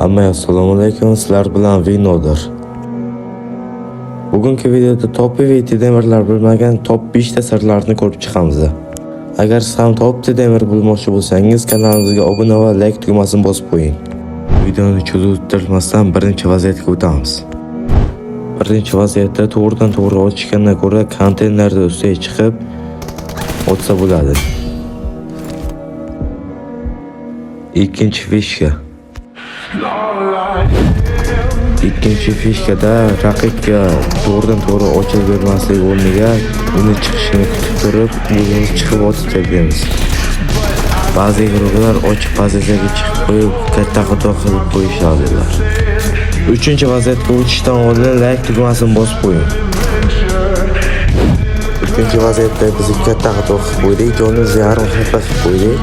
Hammaga assalomu alaykum, sizlar bilan Vinodir. Bugungi videoda top PvP demirlar bilmagan top 5 ta sirlarni ko'rib chiqamiz. Agar siz ham top demir bo'lmoqchi bo'lsangiz, kanalimizga obuna va like tugmasini bosib qo'ying. Videoni cho'ziltirmasdan birinchi vaziyatga o'tamiz. Birinchi vaziyatda to'g'ridan to'g'ri otishgandan ko'ra konteynerni ustiga chiqib otsa bo'ladi. Ikkinchi fishka. Ikkinchi fishkada raqibga to'g'ridan to'g'ri ochib bermaslik o'rniga uni chiqishini kutib turib, o'zimiz chiqib otib tashlaymiz. Ba'zi guruhlar ochiq pozitsiyaga chiqib qo'yib, katta xato qilib qo'yishadilar. Uchinchi vaziyatga o'tishdan oldin like tugmasini bosib qo'ying. Uchinchi vaziyatda biz katta xato qilib qo'ydik, jonimizni yarim xafa qilib qo'ydik.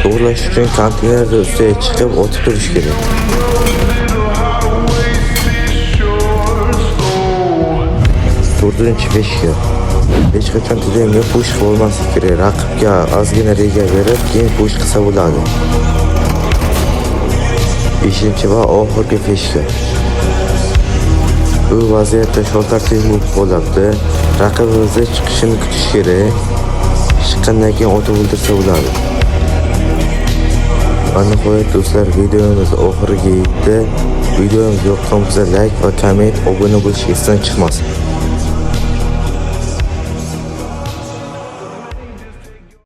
To'g'rilash uchun konteynerni ustiga chiqib otib turish kerak. To'rtinchi fishka. Hech qachon TDMga push qilib olmaslik kerak. Raqibga ozgina rega berib, keyin push qilsa bo'ladi. Beshinchi va oxirgi fishka. Bu vaziyatda shortlar teng bo'lib qolyapti. Raqibimizni chiqishini kutish kerak. Chiqqandan keyin otib o'ldirsa bo'ladi. Va nihoyat do'stlar, videomiz oxiriga yetdi. Videomiz yoqqan bo'lsa like va komment, obuna bo'lish esdan chiqmasin.